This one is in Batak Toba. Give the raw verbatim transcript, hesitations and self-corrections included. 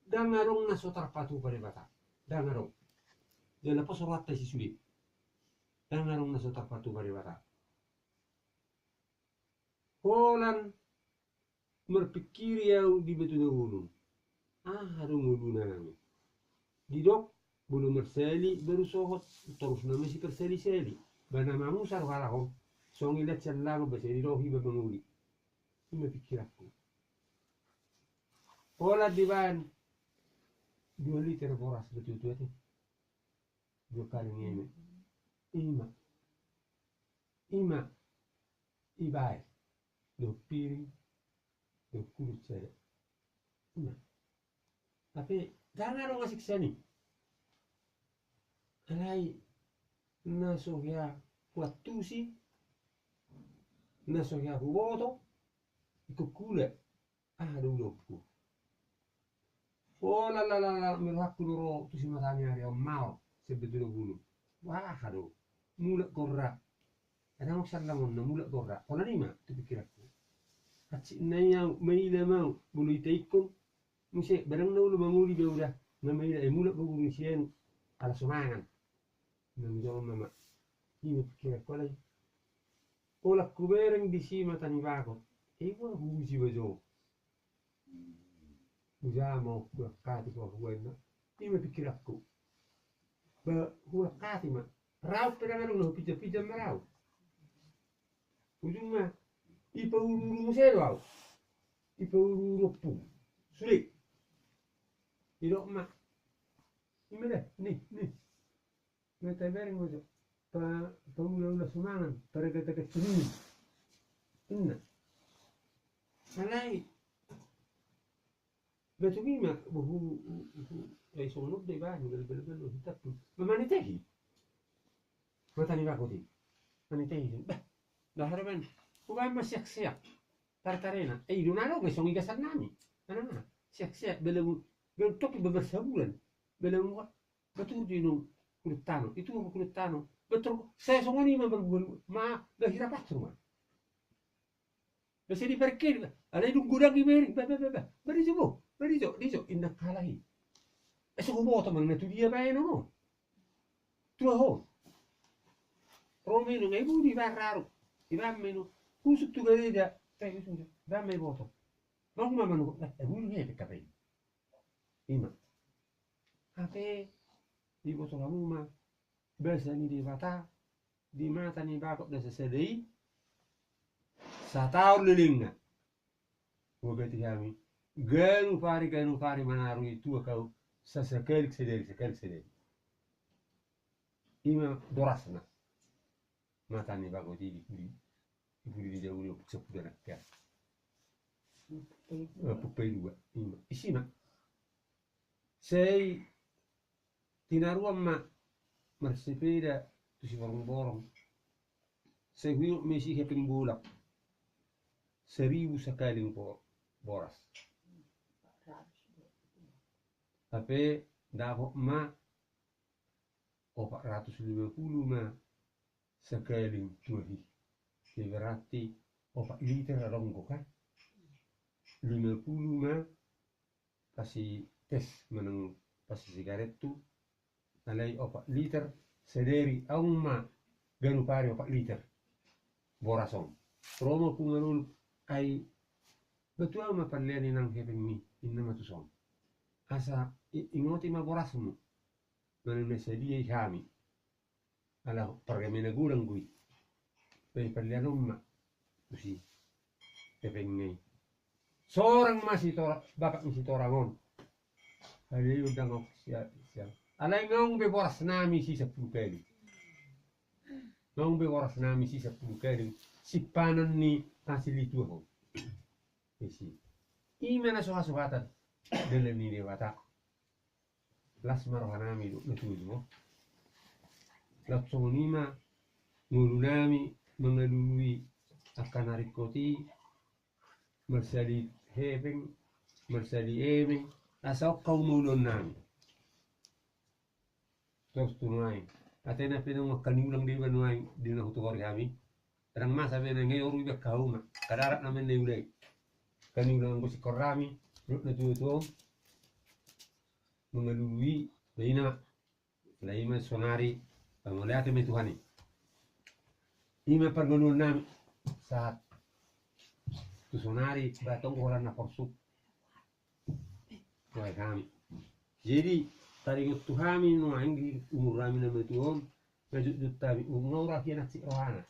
Ndang adong na so tarpatupa Debata. Ndang adong. Jala pos rohanta i sude. Ndang adong na so tarpatupa Debata. Holan marpingkiri au di batu na bolon. Aha do ngoluna nami? Didok, molo marsali baru sohot, torus nama siparsali-sali. Ba na mamusa do halak on. Songon i lan sian langon ba sai didok iba mangoli. Ima pingkiranku. Holan dibaen dua liter boras do tutu ate. Dua kali ngeme. Ima. Ima. Ibaen. Dua piring. Dua kudut sada. Ima. Tapi ndang adong asing sian i. Alai na so hea huantusi, na so hea huboto, ingkon huula. Aha do ulahonku? O lala lala, mirohangku do ro tu simatani ari on maol sian batu na bolon. Aha do? Mulak gorra. Adong sian langon na mulak gorra. Holan ima tu pingkiranku. Hansit nai au maila ma au molo ita ingkon. Muse ba ndang na olo mangoli be au da. Na maila, eh, mulak gorra sian ala so mangan. Na mujolo nama. Ima pingkiranku alai. Holan hubereng disi mata ni bagot. Iba huuji ba jo. Uja ma on hulangkati ho huaenna. Ima pingkiranku. Ba hulangkati ma. Raup pe ndang adong na hupinjam-pinjam ma raup. Ujungna ipauru-uru muse do au. Ipauru-uru ompung. Sude. Didok ma. Ima da, ni, ni. Nga tabereng ma jo. Pa, paula-ula sumangan, paregat-regat sumangan. Inna. Alai. Batu ima, bohu, bohu, bohu. Ai songon on do ibaen, bel-bel-bel, hitap. Manitehi. Mata ni bagot i. Manitehi. Bah. Bah, harapan. Hubaen ma seak-seak. Tartarena. Eh, i do na ro, songon i gasan nami. Mana, mana. Seak-seak, bela mu. Bela toki bebersabulan. Bela mu. Batu di nung kulit tano, itu apa kulit tano? Betul, saya songon i ma berbual, ma, gak hira patur ma. Bisa diperkir, alai dung godang i beri, ba, ba, ba, ba. Bari jo, bo, bari jo, di jo, inna kalahi. Eh, so huboto manang na tu dia baen on. Tu aho. Ro ma i nung, eh, budi barraru. Iba ma i nung, husuk tu gareda, eh, husuk tu, iba ma i boto. Bang ma manuk, eh, budi ne, pekka baen. Ima. Hape diboto hamu ma basa ni Debata di mata ni bagot na sasada i, sataon lelengna. Hubereng hami ganup ari, ganup ari manarui tuak au, sa-, sakali sadari, sakali sadari. Ima borasna. Mata ni bagot i di pudi, di pudi ni daun i, ompung sapudan angka. Eh, ompung paidua. Ima. Isi ma. Sai tinaruan ma marsepeda tu Siborongborong. Sai huingot ma isi hepeng bolak. Seribu sakali bo-, boras. Hape dapot ma opat ratus lima puluh ma sakali tuak i. Jadi berarti opat liter adong do kan. Lima puluh ma pasi tes manang pasi sigaret tu. Alai opat liter sadari, adong ma ganup ari opat liter. Boras on. Ro ma ompung Manuluk, ai batu au ma pallean inang hepengmi, inna ma tuson. Asa i-, ingoti ma borasmu. Manang na sadia i hami. Ala pargame na godang do i. Ba i pallean on ma tusi hepengna i. Sorang ma sitora-, bapak ni sitorang on. Alai undang au sia-, sia. Alai nga adong be boras nami si sampulu kali. Nga adong be boras nami si sampulu kali. Simpanan ni hasil ni tuak on. Isi. Ima na so hasuhatan dalan ni Debata. Las ma rohanami dohot na tuatua. Laos songon i ma ngolunami mangalului angka na ringkot i, marsali hepeng, marsali emeng, asa on hauma ulaonnami. Torus tu nuaeng. Ate na pe naung angka ni ulang do iba nuaeng di na hutogor hami. Ndang masa be na ngeoru iba hauma. Kadarat nama na iulai. Angka ni ulang anggo singkor hami dohot na tuatua on. malului, na ina, na ima sonari, pamauliate ma Tuhan i. Ima pargoluan nami, sahat tu sonari, ba tong holan na porsuk. Tuai hami. Jadi, taringot tu hami nuaeng di umur nami na matua on, na jutjut hami, unang ura hian hansit rohana.